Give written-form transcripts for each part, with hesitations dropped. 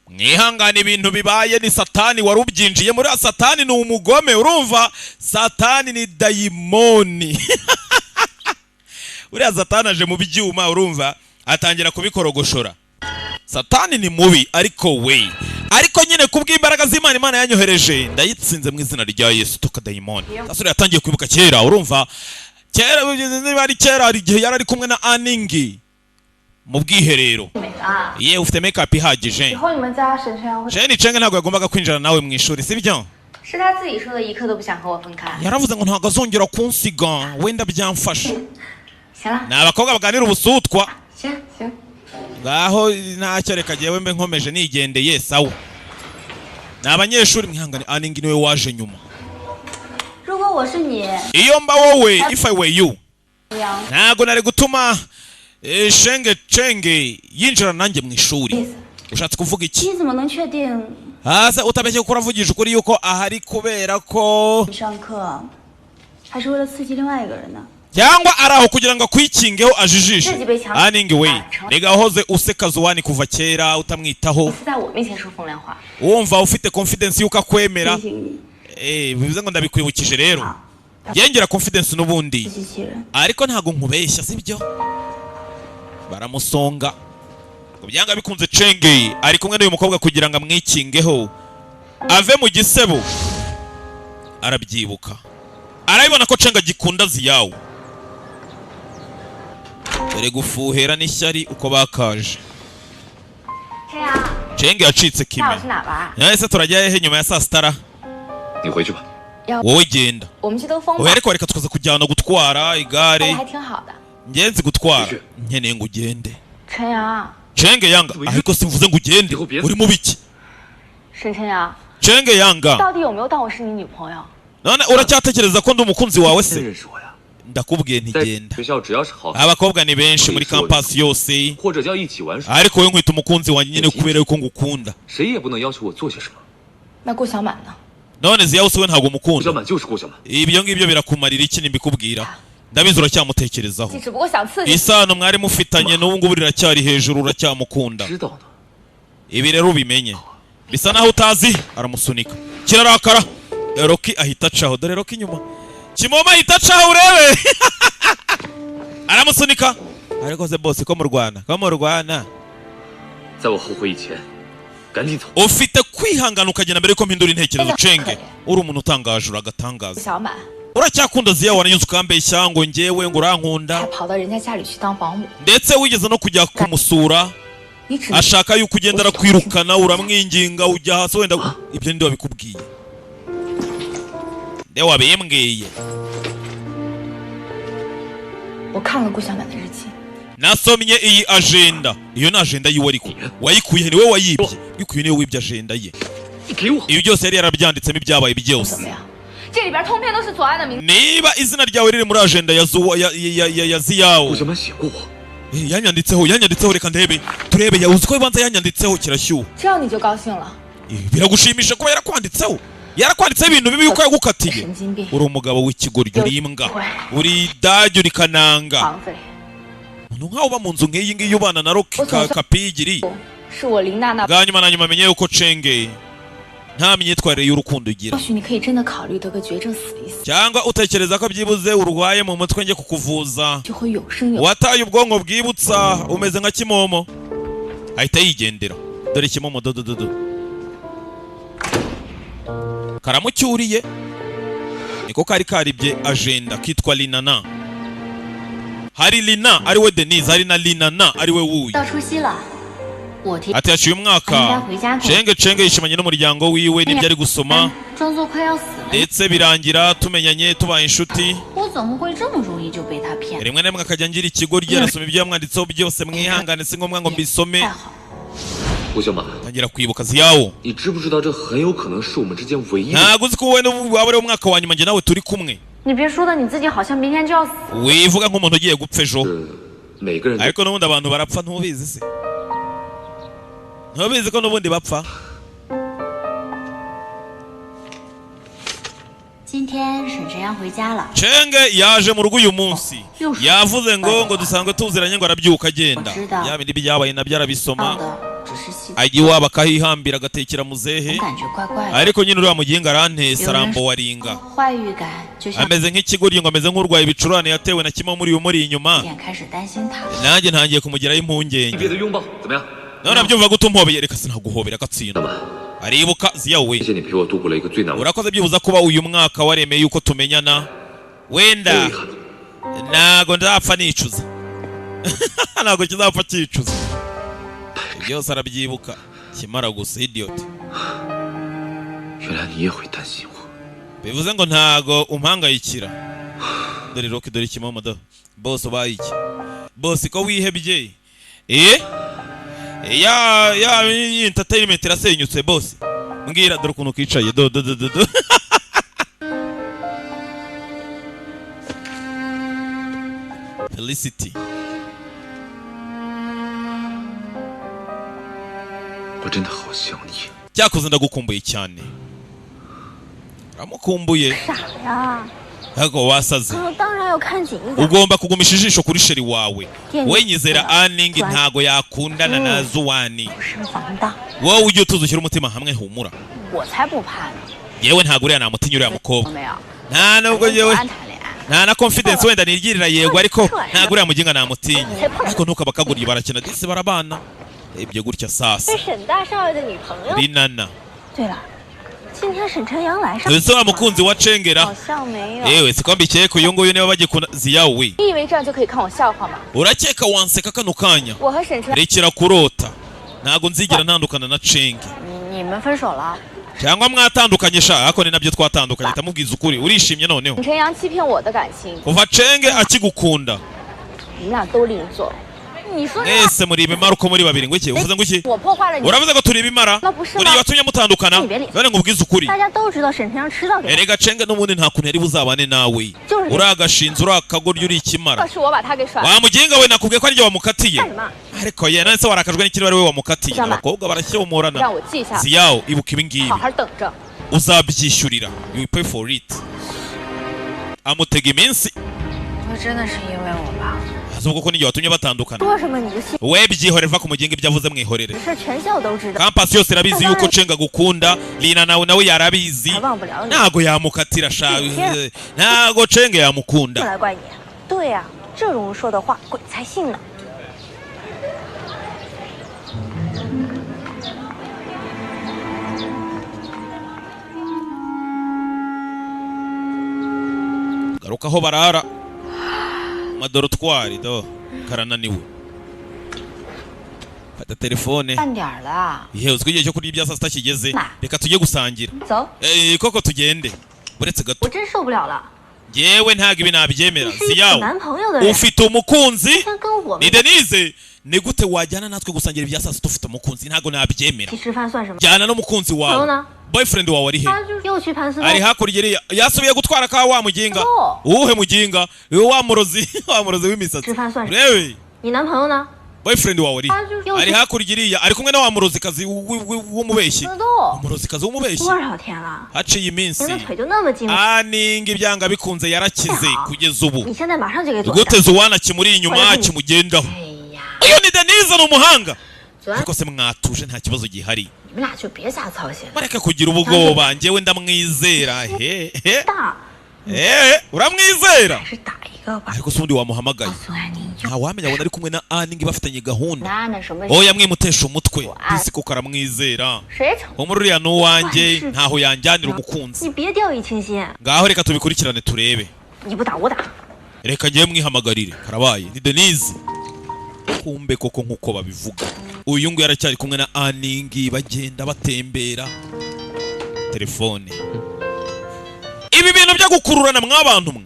Mwihangane, ibintu bibaye ni Satani wari ubyinjiye muri. Satani ni umugome, urumva? Satani ni dayimoni. Uriya Satani aje mu byuma, urumva, atangira kubikorogoshora. Satani ni mubi, ariko we, ariko nyine kubw'imbaraga z'Imana, Imana yanyohereje, ndayitsinze mu izina rya Yesu. Toka dayimoni! Sasore yatangiye kwibuka kera, urumva, kera, niba ari kera, hari igihe yari ari kumwe na Aningi mu bwiherero. 美啊！ Ye, ufite make ihagije. 以后你们家沈晨阳会 Sheni Chenge ntabwo yagombaga kwinjira nawe mu ishuri, sibyo? 是他自己说的，一刻都不想和我分开。 Yaravuze ngo ntabwo azongera kunsiga, wenda byamfasha. 行了， Ni abakobwa baganira ubusutwa. 行行， Ngaho ntacyo, reka jyewe mbe nkomeje nigendeye. Sawa, ni abanyeshuri, mwihangane. Aningi niwe waje nyuma. 如果我是你， Iyo mba wowe, if I were you, 杨 ntabwo nari gutuma Shenge Chenge yinjira nanjye mu ishuri. Ushatse kuvuga iki? 你怎么能确定 Hasi utabeshye kuko uravugisha ukuri yuko ahari kubera ko 你上课，还是为了刺激另外一个人呢？ cyangwa ari aho kugira ngo akwikingeho, ajijishe? Aningi we, rega wahoze useka Zuwani kuva kera, utamwitaho. 是在我面前说风凉话。 Wumva ufite confidence yuko akwemera. 提醒你， Bivuze ngo ndabikwibukije rero, yengera confidence n'ubundi. 自欺欺人。 Ariko ntabwo nkubeshya, sibyo? Baramusonga ngo byanga bikunze Cenge ari kumwe n'uyu mukobwa kugira ngo amwikingeho ave mu gisebo. Arabyibuka, arabibona ko Cenge agikunda Ziyawo. Dore gufuhera n'ishyari uko bakaje. 陈阳， Cenge yacitse 下午 kime. 去哪玩？ Ese turajya hehe nyuma ya saa sita ra? 你回去吧。 Wowe genda. 我们去兜风吧 Oya, ariko reka tukaza kujyana gutwara igare. 还挺好的。 Ngenzi gutwara, nkeneye ngo ugende. 陈阳， Cenge yanga, ariko simvuze ngo ugende, uri mu biki? 沈晨阳， Cenge yanga, 到底有没有当我是你女朋友？ none uracyatekereza ko ndi umukunzi wawe 先 se? 认识我呀， Ndakubwiye 在 ntigenda. 学校只要是好， Abakobwa ni benshi muri campus yose, 或者叫一起玩耍， ariko wowe nkwita umukunzi wanjye nyine kubera yuko ngukunda. 谁也不能要求我做些什么。 那顾小满呢？ None Ziyawe we ntabwo 顾小 umukunda? 满就是顾小满， Ibyo ngibyo birakumarira iki nimbikubwira? Ndabizi uracyamutekerezaho. 只不过想刺激。 Isano mwari mufitanye n'ubu ngubu riracyari hejuru, uracyamukunda. 知道呢。 Ibi rero ubimenye, bisa naho utazi. Aramusunika, kirarakara. Roki ahita acaho. Dore Roki inyuma, Kimoma ahita acaho, urebe, aramusunika. Ariko se bose ko murwana, ko murwana? 在我后悔以前，赶紧走。 Ufite kwihangana ukagenda mbere yuko mpindura intekerezo. Cenge, uri umuntu utangaje, uragatangaza. 小满 Uracyakunda Ziya, waranyuze ukambeshya ngo njyewe ngo urankunda. 还跑到人家家里去当保姆， Ndetse wigeze no kujya kumusura. 你只能 Ashaka yuko ugenda, arakwirukana, uramwinginga, ujya hasi wenda. Ibyo ninde wabikubwiye? Nde wabimbwiye? 我看了顾小满的日记， Nasomye iyi agenda. Iyo ni agenda yiwe, ariko wayikuye? Ni wowe wayibye? Bikuye, niwe wibye agenda ye. 你给我！ Ibi byose yari yarabyanditsemo, ibyabaye byose. 怎么样？这里边通篇都是左岸的名字。 Niba izina ryawe riri muri agenda ya Zuwa, ya Ziyawo. 顾小满写过我， Yanyanditseho, yanyanditseho. Reka ndebe, turebe. Yabuze ko ibanza yanyanditseho, kirashyuha. 这样你就高兴了？ Biragushimisha kuba yarakwanditseho, yarakwanditseho ibintu bibi yuko yagukatiye? 神经病！ Uri umugabo w'ikigoryi, uri imbwa, uri idage, uri kananga. 房子里 Umuntu nkaho uba mu nzu nk'iyi ngiyi, ubana na Roki Kapigiri. 是我林娜娜。 Bwa nyuma na nyuma amenye yuko Cenge nta myitwarire y'urukundo ugira. 或许你可以真的考虑得个绝症死一死， Cyangwa utekereza ko byibuze urwaye mu mutwe, njye kukuvuza? 就会永生永。 Wataye ubwonko bwibutsa, umeze nka Kimomo. Ahita yigendera. Dore Kimomo dodododo karamucyuriye, niko kari karibye agenda kitwa Linana. Hari Lina ariwe Denise, hari na Linana ariwe wuyu. 到除夕了，我提 Ati haciye umwaka, Cenge Cenge yishimanye n'umuryango wiwe n'ibyo ari gusoma, 装作快要死了， ndetse birangira tumenyanye, tubaye inshuti. 我怎么会这么容易就被他骗？ Rimwe na rimwe akajya ngira ikigoryi, arasoma ibyo yamwanditseho byose. Mwihangane, si ngombwa ngo mbisome. 太好， 顾小满， Tangira kwibuka Ziyawo. 你知不知道这很有可能是我们之间唯一的？ Ntabwo uzi ko wowe n'ubu waba ari umwaka wa nyuma njye nawe turi kumwe? 你别说的你自己好像明天就要死。 Wivuga nk'umuntu ugiye gupfa ejo. 是每个人都 Ariko n'ubundi abantu barapfa, ntubizi se? Ntubizi ko n'ubundi bapfa? 今天沈晨阳回家了， Cenge yaje mu rugo uyu munsi, yavuze ngo dusanzwe tuziranye, ngo arabyuka agenda. Ya bindi byabaye nabyo 好 arabisoma. 的，只是戏， Ajya iwabo akahihambira agatekera muzehe. 我感觉怪怪的， Ariko nyine uriya muginga arantesa, arambowaringa. 坏预感就像 Ameze nk'ikigoryi, ngo ameze nk'urwaye ibicurane yatewe na kimwe muri umuri inyuma. 有点开始担心他。 Nanjye ntangiye kumugiraho 一 impungenge. 别的拥抱怎么样？ None abyumva gute umpobeye? Reka sinaguhobera, agatsinda. Aribuka ziyawe. 谢谢你陪我度过了一个最难忘 Urakoze byibuza kuba uyu mwaka waremeye yuko tumenyana. Wenda 的遗憾。 ntago nzapfa nicuza, ntago kizapfa cyicuza. Byose arabyibuka kimara gusa idiot. 原来你也会担心我。 Bivuze ngo ntago umpangayikira. Dore roki, dore ikimomo, do bose ubaye iki bose ko wihebye? Eh, ya ya iyi entertainment irasenyutse bose, mbwira. Dore ukuntu kicaye, do do do do do. Felicity. 我真的好想你。 Cyakoze ndagukumbuye cyane, uramukumbuye. 傻呀， Ariko wasaze. 我当然要看紧一点。 Ugomba kugumisha ijisho kuri sheri wawe. We nyizera, Aningi ntago yakundana na Zuwani. 是防盗， Wowe ujye utuza ushyire umutima hamwe, humura. 我才不怕呢， Yewe ntago uriya namutinya uriya mukobwa. 没有？ Nta nubwo yewe 安谈恋爱， nta na confidence wenda nigirira yego, ariko ntago uriya muginga namutinya. Ariko ntukabakaguriye, barakina disi, barabana ibyo gutya sasa. 是沈大少爷的女朋友。 Rinana. 对了，今天沈晨阳来上， Ese wa mukunzi wa Cengera? 好像没有。 Yewe siko mbikeka, uyu nguyu niba bagikunda ziyawe. 你以为这样就可以看我笑话吗？ Urakeka wanseka kano kanya? 我和沈晨 Rekera kurota, ntago nzigera ntandukana na Cenge. 你你们分手了？ Cyangwa mwatandukanye sha? Ariko ni nabyo twatandukanye, ndamubwiza ukuri, urishimye noneho? 沈晨阳欺骗我的感情， Kuva Cenge akigukunda. 你们俩都另做。 你说 Mwese muri ibimara uko muri babiri. Ngo iki? Uvuze ngo iki? 我破坏了你， Uravuze ngo turi ibimara? No, busema. Uriya watumye mutandukana. None ngo ubwize ukuri. 大家都知道沈晨阳迟早给， Erega Cenge n'ubundi nta kuntu yari buzabane nawe, uri agashinzi, uri akagoryi, uri ikimara. 是我把他给甩了。 Wa muginga we, nakubwiye ko ari jye wamukatiye. 干什么？ Ariko ye none se warakajwe n'ikiri ari we wamukatiye? Jama. Abakobwa barashyomorana. 让我记下， Ziyawo, ibuka ibi ngibi. 好好等着。 Uzabyishyurira, you will pay for it. Amutega iminsi. 不真的是因为我吧？ Azi ubwo ko n'igihe watumye batandukana. 说什么你就信？ We byihorere, va ku muginga, ibyo avuze mwihorere. 这事全校都知道， Campus yose irabizi yuko Cenga gukunda Lina, nawe nawe yarabizi. 还忘不了你， Ntago yamukatira sha, ntago Cenge 过 yamukunda. 来怪你。对呀、这种说的话鬼才信呢。 Garuka aho barara madorotwari, do karananiwe, fata telefone. 饭点儿了， Yewe, uzwi igihe cyo kurya ibya saa sita kigeze. Ma. Reka tujye gusangira. 走。 Eh, koko tugende, uretse gato. 我真受不了了， Yewe ntago ibi nabyemera. 你是有 Ziyawo, 男朋友的人， ufite umukunzi. 先跟我 Ni 们 Denise, ni gute wajyana natwe gusangira ibya saa sita ufite umukunzi? Ntago nabyemera. 一起吃饭算什么？ Jyana n'umukunzi 朋友 wawe. 呢？ Boyfriend wawe ari he? 他就又去盘丝 Ari 洞。 hakurya iriya, yasubiye gutwara ka wa muginga. No. Uwuhe muginga? Wa murozi, wa murozi w'imisatsi. 吃饭算什么？ Urebe. 你男朋友呢？ Boyfriend wawe ari 他就又 ari 去 hakurya iriya, ari kumwe na wa murozikazi w'umubeshyi. 自动。 Umurozikazi w'umubeshyi. 多少天了？ Haciye iminsi. 您的腿就那么筋？ Aninga ibyanga bikunze yarakize kugeza ubu. 你现在马上就给坐下。 Gute Zuwana kimuri inyuma kimugendaho? 哎呀， Iyo ni Denise, ni umuhanga. 昨 Ariko se mwatuje, nta kibazo gihari. 你们俩就别瞎操心了。 Bareke kugira ubwoba, njyewe ndamwizera. He he. 大 Eh, uramwizera? 还是打一个吧。 Ariko se ubundi wamuhamagaye? 告诉安宁， Ntawamenya, abona ari kumwe na Aningi bafitanye gahunda. 那那什么， Oya, mwimutesha umutwe, disi kuko aramwizera. 谁成？ Umuri uriya ni uwanjye, ntaho yanjyanira umukunzi. 你别掉以轻心， Ngaho reka tubikurikirane turebe. 你不打我打。 Reka ngewe mwihamagarire, karabaye ni Denise. Kumbe koko nkuko babivuga, uyu nguyu aracyari kumwe na Aningi, bagenda batembera. Telefone, ibi bintu byo gukururana mwabantu mwe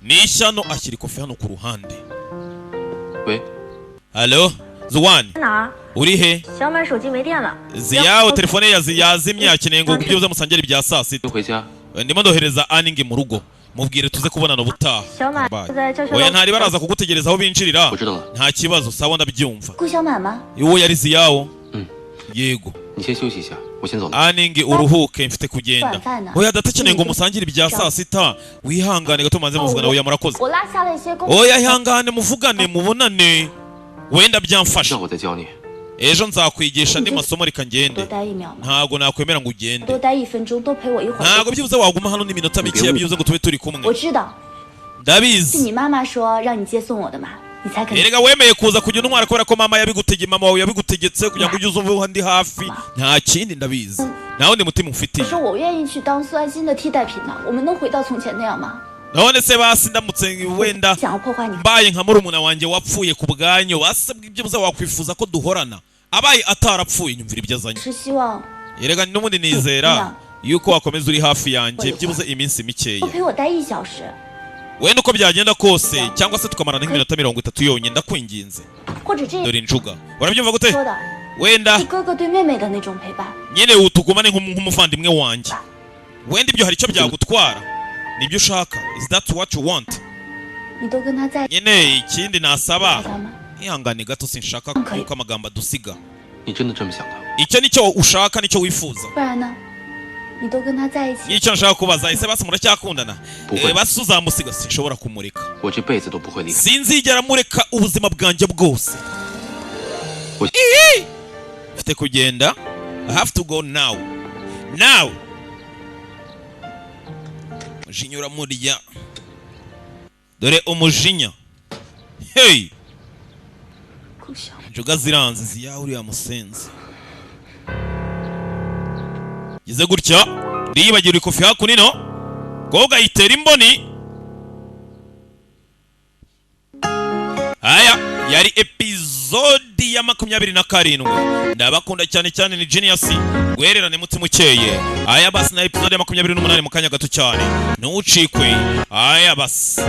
ni ishyano. Ashyira ikofi hano ku ruhande. 喂， Halo Zuwani. 在哪儿？ Uri he? 小满手机没电了。 Ziyawo telefone ye yazimye, akeneye ngo byibuze musangire ibya saa sita. 回家。 Ndimo ndohereza Aningi mu rugo, mubwire tuze kubonana ubutaha. 小满 Karabaye. 在教学 Oya, 楼。 ntari baraza kugutegereza aho binjirira. 我知道了， Nta kibazo, sawa, ndabyumva. 顾小满吗？ Uwo yari Ziyawo. Mm. Yego. 你先休息一下，我先走了。 Aningi uruhuke, mfite kugenda. 晚饭呢？ Oya, datakeneye ngo musangire ibya saa sita, wihangane gato manze muvugana. Oya, murakoze. 我落下了一些功。 Oya, ihangane muvugane, mubonane, wenda byamfasha. 下午再教你。Ejo nzakwigisha andi masomo, reka ngende. 多待一秒吗？ Ntabwo nakwemera ngo ugende. 多待1分钟，多陪我一会儿。 Ntabwo byibuze waguma hano n'iminota mikeya, byibuze ngo tube turi kumwe? 我知道是 Ndabizi. 你妈妈说让你接送我的嘛，你才肯。 Erega wemeye kuza kujya untwara kubera ko mama yabigutegeye, mama wawe yabigutegetse kugira ngo ujye uza uve ndi hafi, nta kindi. Ndabizi, nta wundi mutima 我 ufitiye. 说我愿意去当苏安心的替代品呢，我们能回到从前那样吗？ None se basi ndamutse wenda 想要破坏你 mbaye nka murumuna wanjye wapfuye ku bwanyu, basi byibuze wakwifuza ko duhorana abaye atarapfuye? Nyumvira ibyo azanye. 是希望 Erega n'ubundi nizera yuko wakomeza uri hafi yanjye byibuze iminsi mikeya. 多陪我待1小时， Wenda uko byagenda kose, cyangwa se tukamarana nk'iminota 30 yonyine, ndakwinginze. 或者这 Dore injuga, urabyumva gute? 说的 Wenda 是哥哥对妹妹的那种陪伴。 nyine utugumane nk'umuvandimwe wanjye, wenda ibyo hari icyo byagutwara? Nibyo ushaka? Is that what you want? 你都跟他在一 Nyine ikindi nasaba, 起吗？ ihangane gato, sinshaka yuko amagambo adusiga. 你真的这么想的？ Icyo nicyo ushaka, nicyo wifuza? 不然呢？你都跟他在一起， Nicyo nshaka kubaza, ese basi muracyakundana? Buwe. Basi uzamusiga? Sinshobora kumureka. 我这辈子都不会离开。 Sinzigera mureka ubuzima bwanjye bwose. We- Ihi! Mfite kugenda. I have to go now, now. Umujinya uramurya, dore umujinya. Hey! 顾晓 Injuga ziranze ziyaha uriya musenzi. Gize gutya ndiyibagira ikofi hakuno, koga yitera imboni. Aya yari episode ya 27. Ndabakunda cyane cyane, ni Genius guhererane mutima ukeye. Aya basi, na episode ya 28 mu kanya gato cyane, ntucikwe. Aya basi.